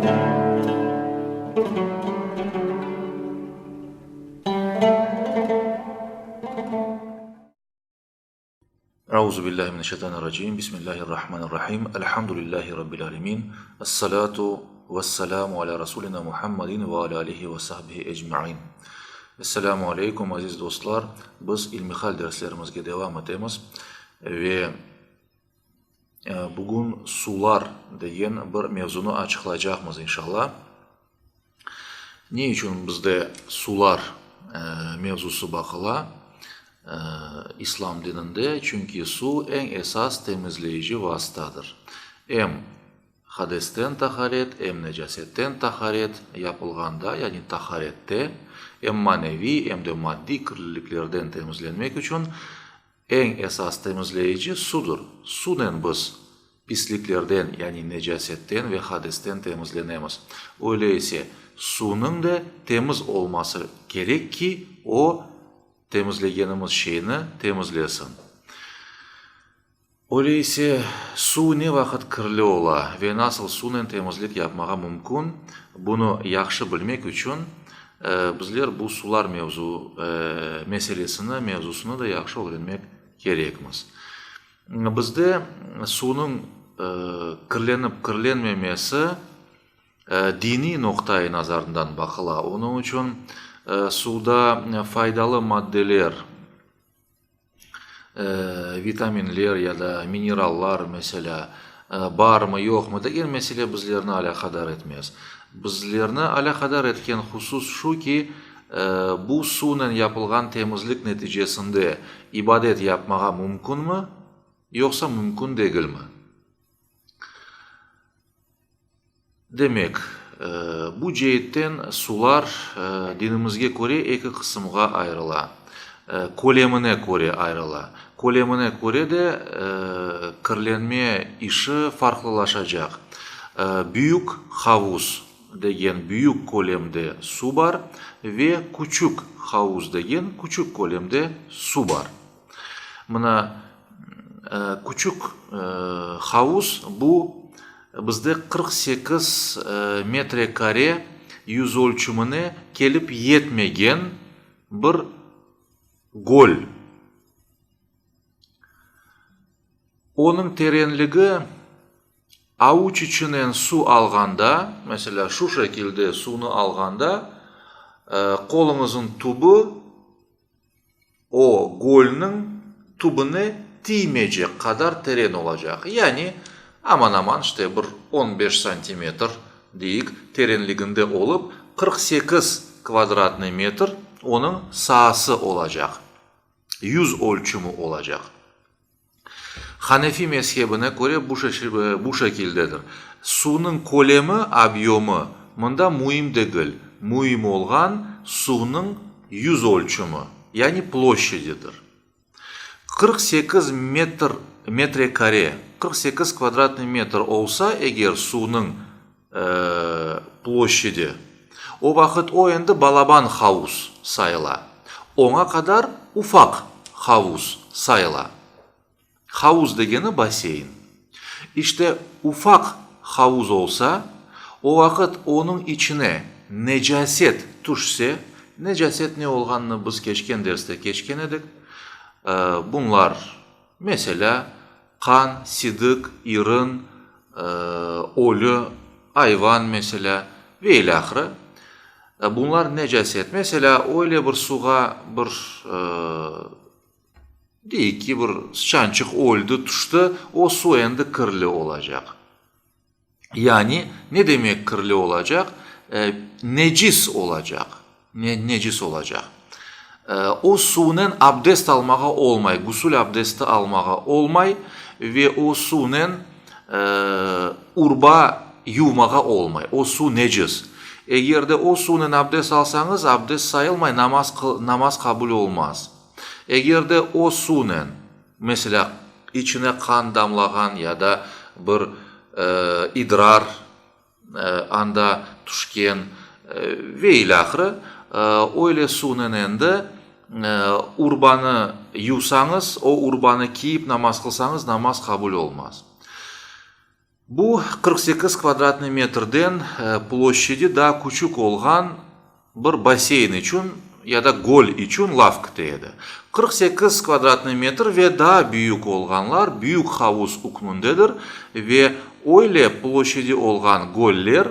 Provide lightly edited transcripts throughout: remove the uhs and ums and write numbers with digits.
Euzu billahi mineşşeytanirracim. Bismillahirrahmanirrahim. Elhamdülillahi rabbil alemin. Essalatu vesselamu ala rasulina Muhammedin ve ala alihi ve sahbihi ecmain. Esselamu aleykum, aziz dostlar. Biz ilmihal derslerimizge devam etemiz ve bugün sular degen bir mevzunı açıqlaycaqmız, inşallah. Ne içün bizde sular mevzusı baqıla İslam dininde? Çünki suv eñ esas temizleyici vasıtadır. Em hadesten taharet, em necasetten taharet yapılğanda, yani taharette, em maneviy, em de maddiy kirliliklerden temizlenmek içün Eñ esas temizleyici sudur. Sunen biz pisliklerden, yani necasetten ve hadesten temizlenemiz. Öyle ise, suvnıñ da temiz olması kerek ki, o, temizlegenimiz şeyni temizlesin. Öyle ise, suv ne vaqıt kirli ola ve nasıl suvnen temizlik yapmağa mümkün, bunı yahşı bilmek içün, Bizler bu sular mevzu meselesini, mevzusını da yahşı ögrenmek kerekmiz. Bizde suvnıñ kirlenip kirlenmemesi diniy noqta-i nazarından baqıla. Onıñ içün suvda faydalı maddeler, vitaminler ya da minerallar, meselâ, barmı, yoqmı degen mesele bizlerni alâqadar etmez. Bizlerni alâqadar etken husus şu ki, bu suvnen yapılğan temizlik neticesinde ibadet yapmağa mümkünmi, yoqsa mümkün degilmi? Demek, bu ceetten sular dinimizge köre eki qısımğa ayırıla, kölemine köre ayırıla. Kölemine köre de kirlenme işi farqlılaşacaq. Büyük havuz degen büyük kölemde su bar ve küçük havuz degen küçük kölemde su bar. Mına, küçük havuz, bu bizde 48 metre kare yüzölçümine kelip yetmegen bir göl. Onıñ terenligi avuç içinen suv alğanda, meselâ, şu şekilde suvnı alğanda, qoluñıznıñ tübü O, gölniñ tübüne tiymeycek qadar teren olacaq, yani aman-aman işte bir on beş santimetr, deyik, terenliginde olıp, 48 kvadratnıy metr onıñ saası olacaq, yüzölçümi olacaq. Hanefi mezhebine köre bu şekildedir. Suvnıñ kölemi, obyomı, mında müim degil, müim olğan suvnıñ yüzölçümi, yani ploşçadidir. 48 metr, metre kare, 48 kvadratnıy metr olsa eger suvnıñ ploşçadi, o vaqıt o endi balaban havuz sayıla. Oña qadar ufaq havuz sayıla. Havuz degeni basseyn. İşte, ufaq havuz olsa, o vaqıt onıñ içine necaset tüşse, necaset ne olğanını biz keçken derste keçken edik, bunlar, meselâ, Qan, sidik, irin, ölü, ayvan, meselâ, ve ilâhre. Bunlar necaset. Meselâ, öyle bir suğa bir, deyik ki, bir sıçançıq öldi, tüşti, o suv endi kirli olacaq. Yani, ne demek kirli olacaq? Necis olacaq, necis olacaq. O suvnen abdest almağa olmay, gusül abdesti almağa olmay ve o suvnen urba yuvmağa olmay, o suv necis. Eger de o suvnen abdest alsañız, abdest sayılmay, namaz namaz qabul olmaz. Eger de o suvnen, Meselâ, içine qan damlağan ya da bir idrar anda tüşken ve ilâhre, öyle suvnen endi urbanı yuvsañız, o urbanı kiyip namaz qılsañız, namaz qabul olmaz. Bu 48 kvadratnıy metrden ploşçedi daa küçük olğan bir basseyn içün ya da göl içün laf kite edi. 48 kvadratnıy metr ve daa büyük olğanlar büyük havuz ükmündedir ve öyle ploşçedi olğan göller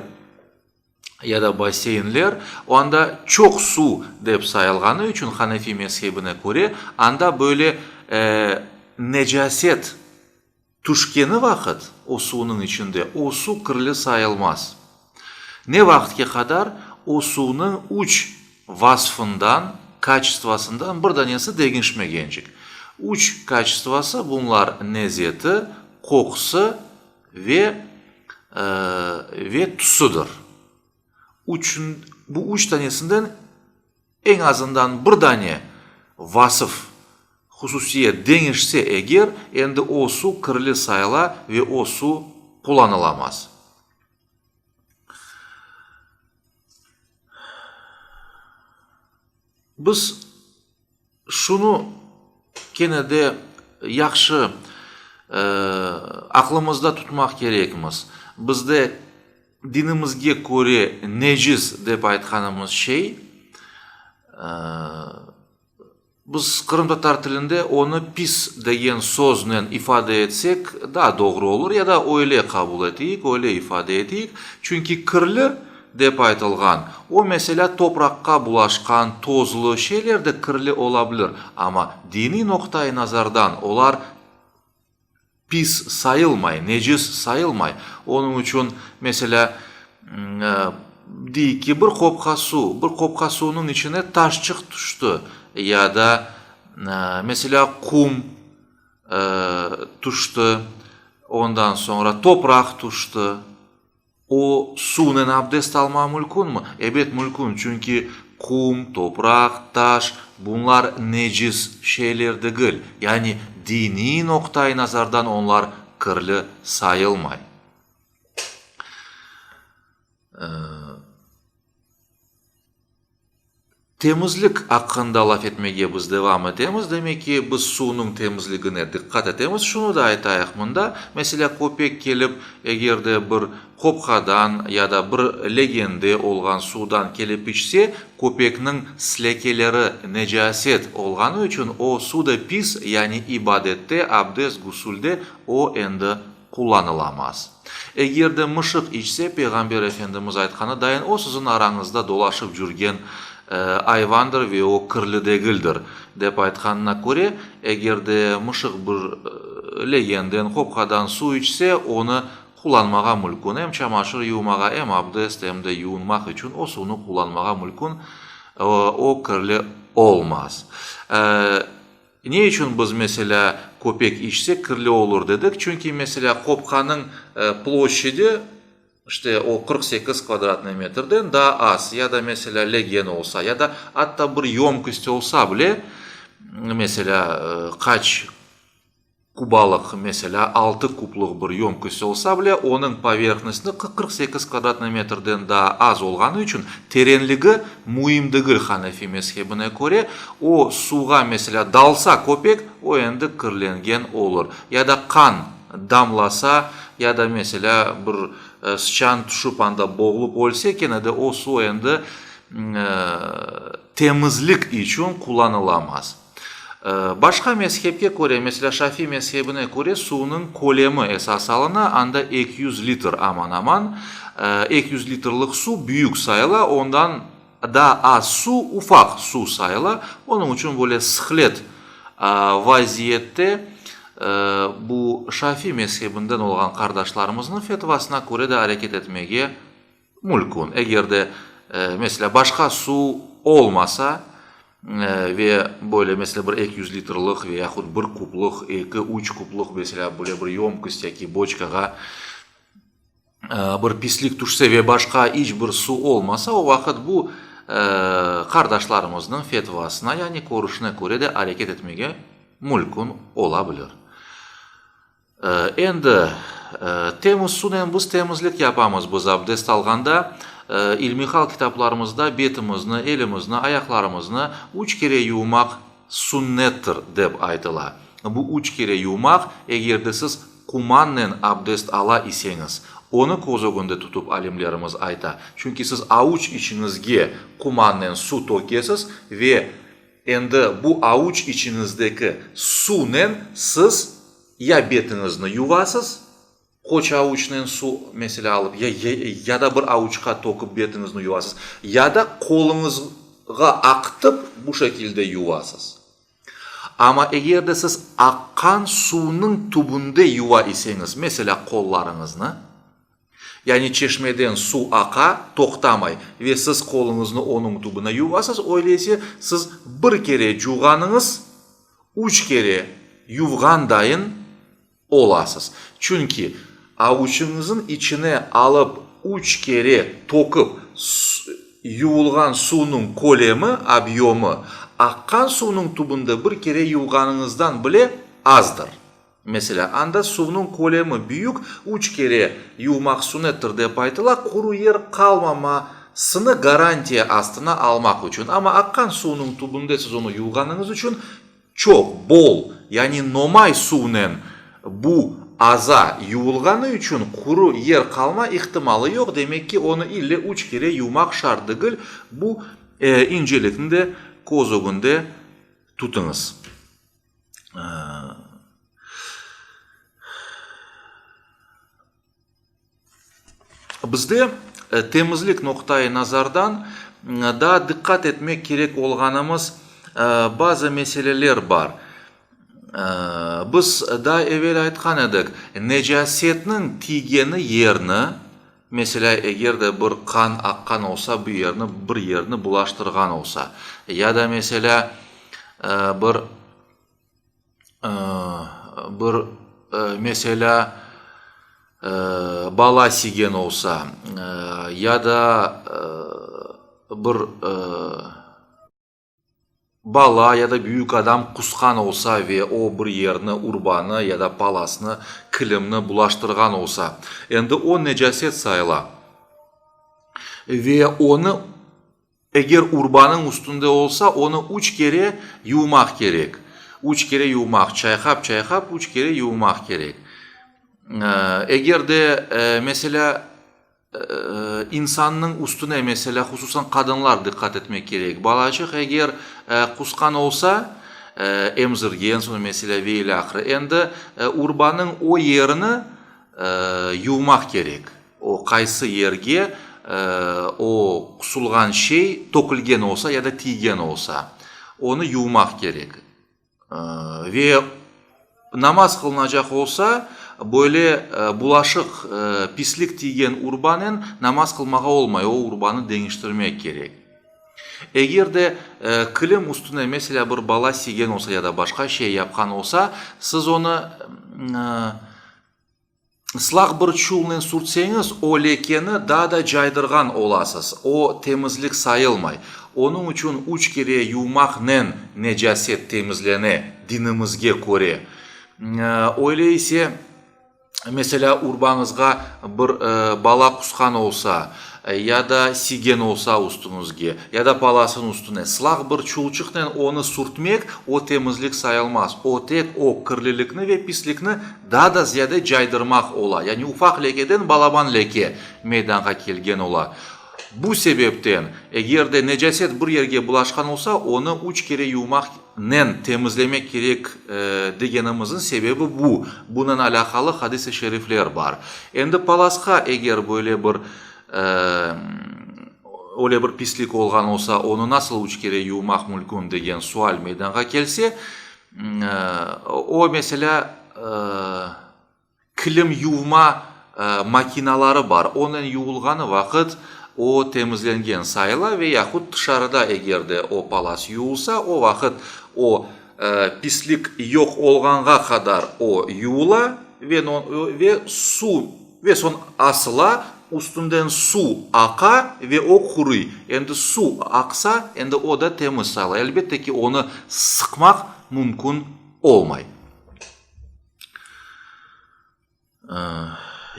ya da basseynler, anda çoq suv dep sayılğanı içün Hanefi mezhebine köre, anda böyle necaset tüşkeni vaqıt o suvnıñ içinde, o suv kirli sayılmaz. Ne vaqıtke qadar o suvnıñ üç vasfından, kaçestvasından bir danesi deñişmegencik. Üç kaçestvası bunlar nezeti, qoqusı ve ve tüsüdir. Üçün, bu üç tanesinden eñ azından bir dane vasıf, hususiyet deñişse eger, endi o suv kirli sayıla ve o suv qullanılamaz. Biz şunı kene de yahşı aqlımızda tutmaq kerekmiz, bizde dinimizge köre necis dep aytqanımız şey, biz qırımtatar tilinde onı pis degen söznen ifade etsek daa doğru olur ya da öyle qabul eteyik, öyle ifade eteyik, çünki kirli dep aytılğan, o, meselâ, topraqqa bulaşqan, tozlu şeyler de kirli ola bilir, amma diniy noqta-i nazardan olar pis sayılmay, necis sayılmay. Onıñ içün, meselâ, deyik ki, bir qopqa suv, bir qopqa suvnıñ içine taşçıq tüşti ya da, meselâ, qum tüşti, ondan soñra topraq tüşti. O suvnen abdest alma mülkünmi? Ebet, mülkün, çünki qum, topraq, taş, bunlar necis şeyler degil, yani diniy noqta-i nazardan onlar kirli sayılmay. Temizlik aqqında laf etmege biz devam etemiz. Demek ki, biz suvnıñ temizligine diqqat etemiz. Şunı da aytayıq mında, meselâ, köpek kelip, eger de bir qopqadan ya da bir legende olğan suvdan kelip içse, köpekniñ slekeleri necaset olğanı içün o suv da pis, yani ibadette, abdest, gusülde o endi qullanılamaz. Eger de mışıq içse, Peyğamber Efendimiz aytqanı dayın, o siziñ arañızda dolaşıp cürgen ayvandır ve o kirli degildir, dep aytqanına köre, eger de mışıq bir leğenden, qopqadan suv içse, onı qullanmağa mülkün, em çamaşır yuvmağa, em abdest, em de yuvunmaq içün o suvnı qullanmağa mülkün, o kirli olmaz. Ne içün biz, meselâ, köpek içse, kirli olur dedik? Çünki, meselâ, qopqanıñ ploşçidi, işte, o 48 kvadratnıy metrden daa az, ya da, meselâ, legen olsa, ya da atta bir yömkost olsa bile, meselâ, qaç Kubalıq, meselâ, altı kublıq bir yömkost olsa bile, onıñ poverhnostı 48 kvadratnıy metrden daa az olğanı içün, terenligi müim degil Hanefi mezhebine köre, o suvğa, meselâ, dalsa köpek, o endi kirlengen olur. Ya da qan damlasa, ya da, meselâ, bir sıçan tüşüp anda boğulıp ölse, kene de o suv endi temizlik içün qullanılamaz. Başqa mezhepke köre, meselâ, Şafiy mezhebine köre, suvnıñ kölemi esas alına, anda 200 litr aman-aman, 200 litrlik suv büyük sayıla, ondan daa az suv ufaq suv sayıla, onıñ içün böyle sıhlet vaziyette bu Şafiy mezhebinden olğan qardaşlarımıznıñ fetvasına köre de areket etmege Mülkün. Eger de, meselâ, başqa suv olmasa ve böyle, meselâ, bir 200 litrlıq ve yahut bir kublıq, eki, üç kublıq, meselâ, böyle bir yömkost yaki boçkağa bir pislik tüşse ve başqa iç bir suv olmasa, o vaqıt bu qardaşlarımıznıñ fetvasına, yani körüşine köre de areket etmege mülkün ola bilir. Endi, temiz sunen biz temizlik yapamız, biz abdest alğanda, ilmihal kitaplarımızda betimizni, elimizni, ayaqlarımıznı üç kere yuvmaq sünnettir, dep aytıla. Bu üç kere yuvmaq, eger de siz. qumannen abdest ala iseñiz, onı köz ögünde tutıp alimlerimiz ayta, çünki siz avuç içiñizge qumannen su tökesiz ve endi bu avuç içiñizdeki suvnen siz ya betiñizni yuvasız, Qoç avuçnen su, meselâ, alıp, ya, ya da bir avuçqa töküp betiñizni yuvasız, ya da qoluñızğa aqıtıp bu şekilde yuvasız. Amma eger de siz aqqan suvnıñ tübünde yuva iseñiz, meselâ, qollarıñıznı, yani çeşmeden suv aqa, toqtamay ve siz qoluñıznı onıñ tübüne yuvasız, öyleyse siz bir kere cuvğanıñız üç kere yuvğandayın olasız. Çünki avuçıñızıñ içine alıp üç kere töküp yuvulğan suvnıñ kölemi, obyomı, aqqan suvnıñ tübünde bir kere yuvğanıñızdan bile azdır. Meselâ, anda suvnıñ kölemi büyük, üç kere yuvmaq sunnettir dep aytıla, quru yer qalmamasını garantiya astına almaq içün. Amma aqqan suvnıñ tübünde siz onı yuvğanıñız içün Çoq, bol, yani nomay suvnen bu aza yuvulğanı içün quru yer qalma ihtimalı yoq, demek ki, onı ille üç kere yuvmaq şart degil, bu incelikni de köz ögünde tutıñız. Bizde temizlik noqtai nazardan daa diqqat etmek kerek olğanımız bazı meseleler bar. Biz daa evel aytqan edik, necasetniñ tiygeni yerni, meselâ, eger de bir qan aqqan olsa, bu yerni, bir yerni bulaştırğan olsa, ya da, meselâ, bir Bir, meselâ, bala siygen olsa, ya da bir bala ya da büyük adam qusqan olsa ve o bir yerni, urbanı ya da palasnı, kilimni bulaştırğan olsa, endi o necaset sayıla ve onı Eger urbanıñ üstünde olsa, onı üç kere yuvmaq kerek. Üç kere yuvmaq, çayqap-çayqap üç kere yuvmaq kerek. Eger de, meselâ, insannıñ üstüne, meselâ, hususan qadınlar diqqat etmek kerek, balaçıq eger qusqan olsa, emzirgen soñ, meselâ, ve ilâhre, endi urbanıñ o yerini yuvmaq kerek. O qaysı yerge o qusulğan şey tökülgen olsa ya da tiygen olsa, onı yuvmaq kerek. Ve namaz qılınacaq olsa, böyle bulaşıq, pislik tiygen urbanen namaz qılmağa olmay, o urbanı deñiştirmek kerek. Eger de kilim üstüne, meselâ, bir bala siygen olsa ya da başqa şey yapqan olsa, siz onı Islaq bir çulnen sürtseñiz, o lekeni daa da caydırğan olasız, o temizlik sayılmay. Onıñ içün üç kere yuvmaqnen necaset temizlene, dinimizge köre. Öyle ise, meselâ, urbañızğa bir bala qusqan olsa, ya da siygen olsa üstüñizge, ya da palasıñ üstüne, sılaq bir çulçıqnen onı sürtmek, o temizlik sayılmaz, o tek o kirlilikni ve pislikni daa da ziyade caydırmaq ola, yani ufaq lekeden balaban leke meydanğa kelgen ola. Bu sebepten, eger de necaset bir yerge bulaşqan olsa, onı üç kere yuvmaqnen temizlemek kerek degenimizniñ sebebi bu. Bunen alâqalı hadis-i şerifler bar. Endi palasqa eger böyle bir öyle bir pislik olğan olsa, onı nasıl üç kere yuvmaq mümkün degen sual meydanğa kelse, o, meselâ, Kilim yuvma makinaları bar, onen yuvulğanı vaqıt o temizlengen sayıla ve yahut tışarıda eger de o palas yuvulsa, o vaqıt o pislik yoq olğanğa qadar o yuvula ve ve suv ve soñ asıla, üstünden suv aqa ve o quruy. Endi suv aqsa, endi o da temiz sayıla. Elbette ki, onı sıqmaq mümkün olmay.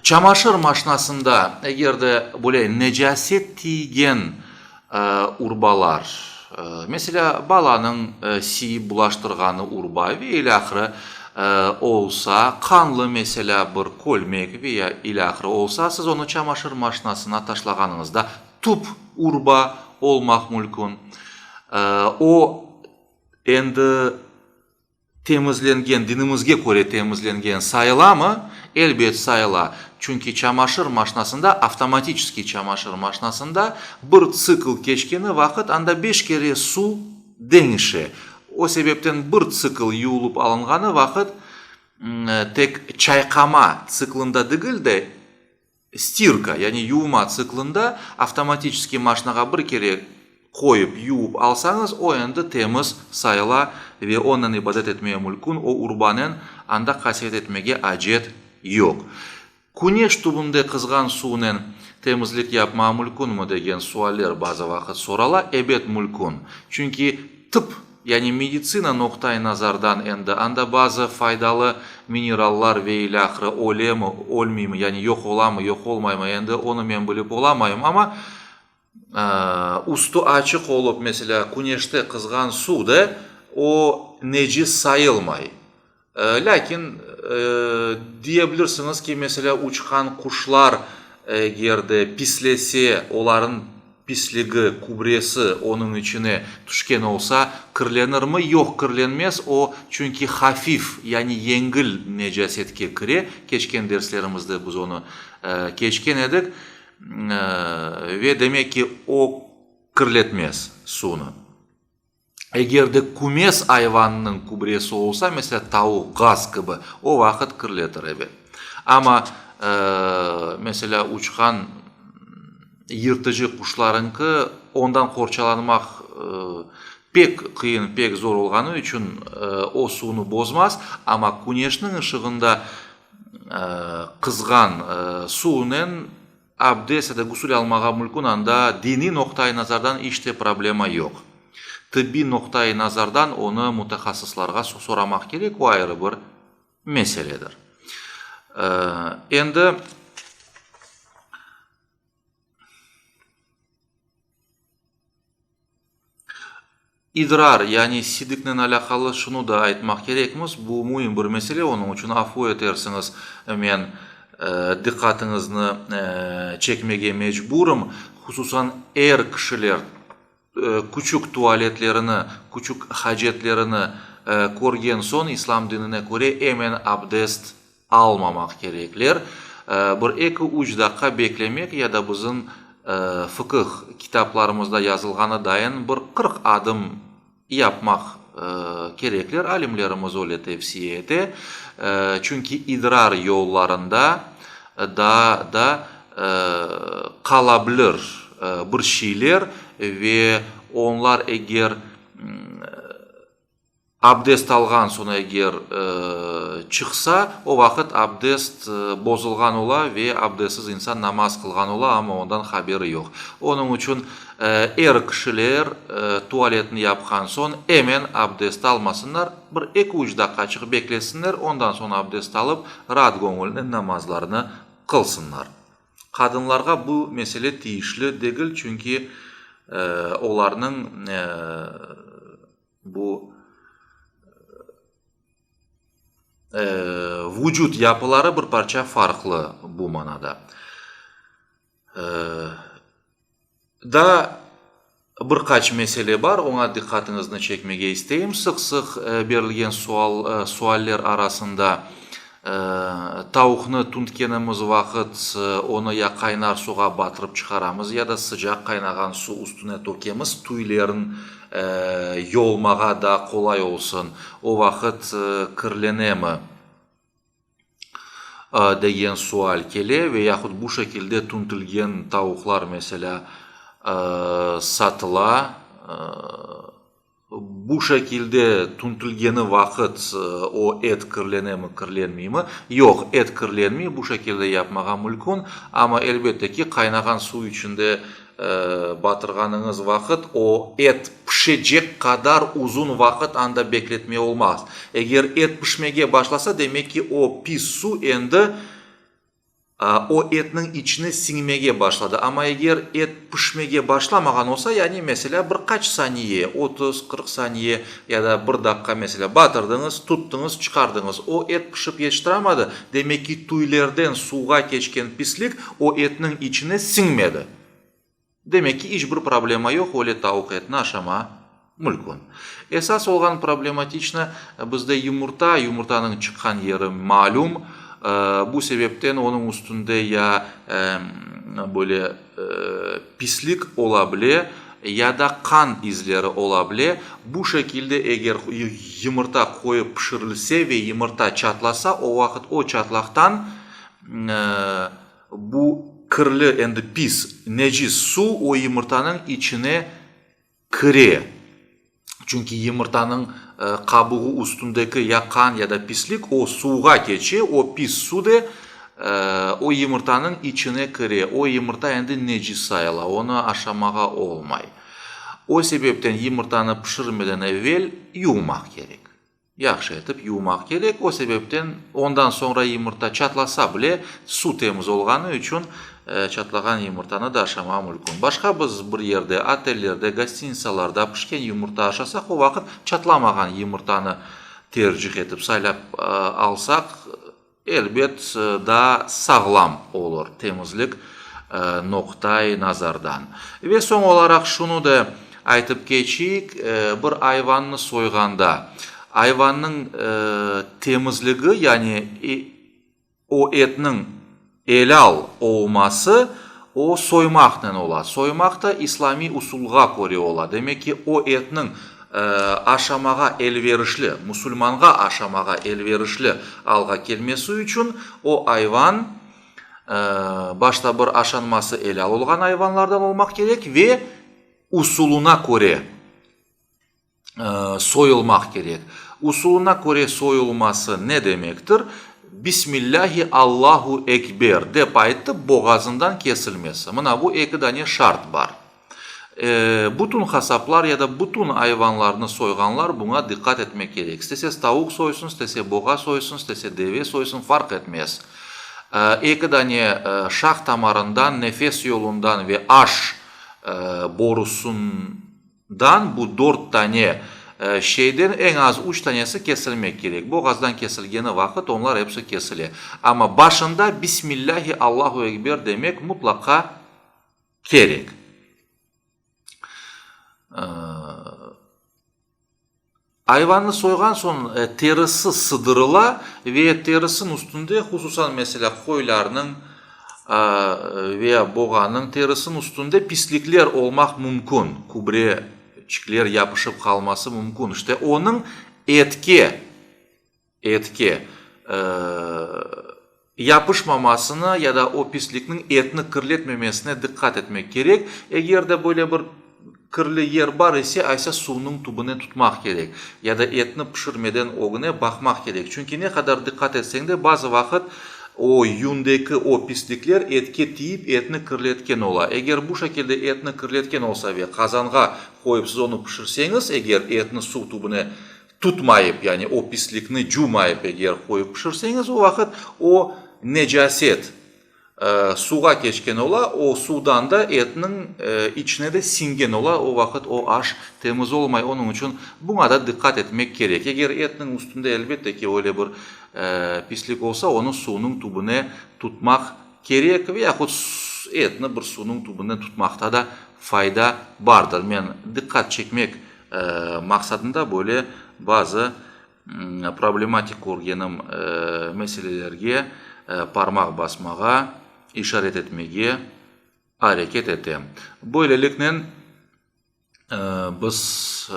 Çamaşır maşnasında eger de böyle necaset tiygen urbalar, meselâ, balanıñ siyip bulaştırğanı urba ve ilâhre. Olsa, qanlı, meselâ, bir kölmek ve ya ilâhre olsa, siz onı çamaşır maşinasına taşlağanıñızda tüp urba olmaq mülkün. O, endi temizlengen, dinimizge köre temizlengen sayılamı? Elbet, sayıla. Çünki çamaşır maşinasında, avtomatiçeskiy çamaşır maşinasında bir tsikl keçkeni vaqıt anda beş kere suv deñişe. O sebepten bir tsikl yuvulıp alınğanı vaqıt, tek çayqama tsiklında degil de, stirka, yani yuvma tsiklında avtomatiçeskiy maşinağa bir kere qoyıp yuvıp alsañız, o endi temiz sayıla ve onen ibadet etmeye mülkün, o urbanen anda qasevet etmege acet yoq. Küneş tübünde qızğan suvnen temizlik yapmağa mülkünmi degen sualler bazı vaqıt sorala. Ebet, mülkün. Çünki tıp, yani meditsina noqta-i nazardan endi anda bazı faydalı minerallar ve ilâhre ölemi, ölmeymi, yani yoq olamı, yoq olmaymı, endi onı men bilip olamayım, amma üstü açıq olıp, meselâ, küneşte qızğan suv da o necis sayılmay. Lâkin, diye bilirsiñiz ki, meselâ, uçqan quşlar eger de pislese, olarnıñ pisligi, kübresi onıñ içine tüşken olsa, kirlenirmi? Yoq, kirlenmez, o, çünki hafif, yani yengil necasetke kire, keçken derslerimizde biz onı keçken edik, ve demek ki, o kirletmez suvnı. Eger de kümes ayvannıñ kübresi olsa, meselâ, tavuq, qaz kibi, o vaqıt kirletir, ebet. Amma, meselâ, uçqan yırtıcı quşlarıñki, ondan qorçalanmaq pek qıyın, pek zor olğanı içün o suvnı bozmaz, amma küneşniñ ışığında qızğan suvnen Abdest ya da gusül almağa mülkün, anda diniy noqta-i nazardan iç te problema yoq. Tıbbiy noqta-i nazardan onı mütehassıslarğa soramaq kerek, o ayrı bir meseledir. Endi. İdrar, yani sidiknen alâqalı şunı da aytmaq kerekmiz, bu müim bir mesele, onıñ içün afu etersiñiz, men diqqatıñıznı çekmege mecburım, hususan er kişiler küçük tualetlerini, küçük hacetlerini körgen soñ, İslam dinine köre emen abdest almamaq kerekler. Bir eki-üç daqqa beklemek ya da bizim fıqıh kitaplarımızda yazılğanı dayın bir 40 adım yapmaq kerekler, alimlerimiz öyle tevsiye ete. Çünki idrar yollarında daa da qala bilir bir şeyler ve onlar eger Abdest alğan soñ eger çıqsa, o vaqıt abdest bozulğan ola ve abdestsiz insan namaz qılğan ola, amma ondan haberi yoq. Onıñ içün er kişiler tualetni yapqan soñ emen abdest almasınlar, bir eki-üç daqqaçıq beklesinler, ondan soñ abdest alıp, raat göñülnen namazlarını qılsınlar. Qadınlarğa bu mesele tiyişli degil, çünki olarnıñ Bu vucut yapıları bir parça farqlı bu manada. Daa bir qaç mesele bar, oña diqqatıñıznı çekmege isteyim. Sıq-sıq berilgen sual, sualler arasında Tavuqnı tüntkenimiz vaqıt onı ya qaynar suğa batırıp çıqaramız, ya da sıcaq qaynağan suv üstüne tökemiz, tüylerin yolmağa daa qolay olsun. O vaqıt kirlenemi? Degen sual kele ve yahut bu şekilde tüntilgen tavuqlar, meselâ, satıla. Bu şekilde tüntilgeni vaqıt o et kirlenemi, kirlenmeymi? Yoq, et kirlenmey, bu şekilde yapmağa mülkün, amma elbette ki, qaynağan suv içinde batırğanıñız vaqıt o et pişecek qadar uzun vaqıt anda bekletme olmaz. Eger et pişmege başlasa, demek ki, o pis suv endi. O etniñ içine siñmege başladı. Amma eger et pişmege başlamağan olsa, yani, meselâ, bir qaç saniye, 30, 40 saniye ya da bir daqqa, meselâ, batırdıñız, tuttıñız, çıqardıñız, o et pişip yetiştiramadı, demek ki, tüylerden suvğa keçken pislik o etniñ içine siñmedi. Demek ki, iç bir problema yoq, öyle tavuq etini aşama mülkün. Esas olğan problematiçni, bizde yumurta, yumurtanıñ çıqqan yeri malüm, bu sebepten onıñ üstünde ya böyle pislik ola bile, ya da qan izleri ola bile. Bu şekilde eger yımırta qoyıp pişirilse ve yımırta çatlasa, o vaqıt o çatlaqtan Bu kirli, endi pis, necis suv o yımırtanıñ içine kire. Çünki yımırtanıñ qabuğı üstündeki ya qan, ya da pislik o suvğa keçe, o pis su de o yımırtanıñ içine kire. O yımırta endi necis sayıla, onı aşamağa olmay. O sebepten yımırtanı pişirmeden evel yuvmaq kerek. Yahşı etip yuvmaq kerek, o sebepten ondan soñra yımırta çatlasa bile, suv temiz olğanı içün çatlağan yımırtanı da aşamağa mülkün. Başqa biz bir yerde, otellerde, gostinitsalarda pişken yımırta aşasaq, o vaqıt çatlamağan yımırtanı tercih etip saylap alsaq, Elbet, daa sağlam olur temizlik noqta-i nazardan. Ve soñ olaraq şunı da aytıp keçeyik, bir ayvannı soyğanda, ayvannıñ temizligi, yani o etniñ elâl olması, o soymaqnen ola. Soymaq da islâmiy usulğa köre ola. Demek ki, o etniñ aşamağa elverişli, musulmanğa aşamağa elverişli alğa kelmesi içün o ayvan başta bir aşanması elâl olğan ayvanlardan olmaq kerek ve usulına köre soyulmaq kerek. Usulına köre soyulması ne demektir? Bismillâhi Allahu ekber dep aytıp boğazından kesilmesi. Mına bu eki dane şart bar. Bütün qasaplar ya da bütün ayvanlarnı soyğanlar buña diqqat etmek kerek. İstese tavuq soysın, istese boğa soysın, istese deve soysın, farq etmez. Eki dane şah tamarından, nefes yolundan ve aş borusından bu dört tane şeyden eñ az üç tanesi kesilmek kerek. Boğazdan kesilgeni vaqıt onlar episi kesile. Amma başında Bismillâhi Allahu ekber demek mutlaqa kerek. Ayvannı soyğan soñ terisi sıdırıla ve terisiniñ üstünde, hususan, meselâ, qoylarnıñ ve boğanıñ terisiniñ üstünde pislikler olmaq mümkün, kübreçikler yapışıp qalması mümkün. İşte, onıñ etke etke yapışmamasına ya da o pislikniñ etni kirletmemesine diqqat etmek kerek. Eger de böyle bir kirli yer bar ise, aysa suvnıñ tübüne tutmaq kerek ya da etni pişirmeden ögüne baqmaq kerek. Çünki ne qadar diqqat etseñ de, bazı vaqıt o yündeki o pislikler etke tiyip, etni kirletken ola. Eger bu şekilde etni kirletken olsa ve qazanğa qoyıp siz onı pişirseñiz, eger etni suv tübüne tutmayıp, yani o pislikni cuvmayıp eger qoyıp pişirseñiz, o vaqıt o necaset suvğa keçken ola, o suvdan da etniñ içine de siñgen ola, o vaqıt o aş temiz olmay. Onıñ içün buña da diqqat etmek kerek. Eger etniñ üstünde elbette ki öyle bir pislik olsa, onı suvnıñ tübüne tutmaq kerek ve yahut etni bir suvnıñ tübüne tutmaqta da fayda bardır. Men diqqat çekmek maqsadında böyle bazı problematik körgenim meselelerge parmaq basmağa, işaret etmege areket etem. Böyleliknen, biz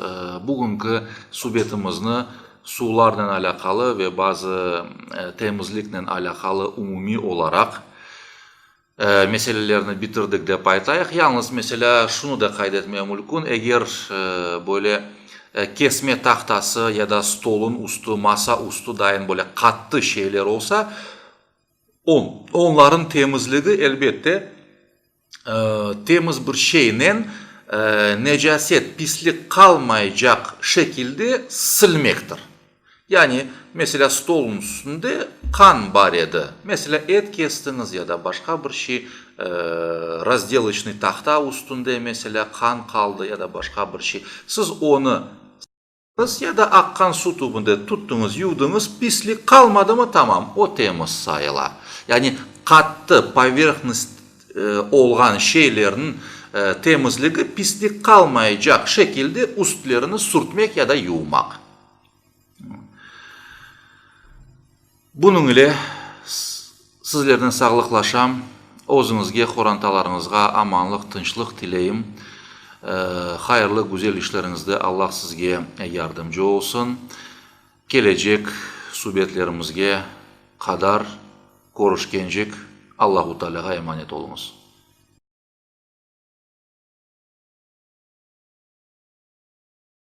bugünki subetimizni suvlarnen alâqalı ve bazı temizliknen alâqalı umumiy olaraq Meselelerni bitirdik dep aytayıq. Yalnız, meselâ, şunı da qayd etmege mülkün, eger böyle kesme tahtası ya da stolun üstü, masa üstü dayın böyle qattı şeyler olsa, onların temizligi, elbette, temiz bir şeynen necaset, pislik qalmaycaq şekilde silmektir. Yani. Meselâ, stolnıñ üstünde qan bar edi, meselâ, et kestiñiz ya da başqa bir şey, razdeloçnıy tahta üstünde, meselâ, qan qaldı ya da başqa bir şey, siz onı ya da aqqan suv tübünde tuttıñız, yuvdıñız, pislik qalmadımı, tamam, o temiz sayıla. Yani qattı, poverhnost, olğan şeylerniñ temizligi pislik qalmaycaq şekilde üstlerini sürtmek ya da yuvmaq. Bunıñ ile sizlernen sağlıqlaşam, özüñizge, qorantalarıñızğa amanlıq, tınçlıq tileyim. Hayırlı, güzel işleriñizde Allah sizge yardımcı olsun. Kelecek subetlerimizge qadar körüşkencek, Allahu Tealâğa emanet oluñız.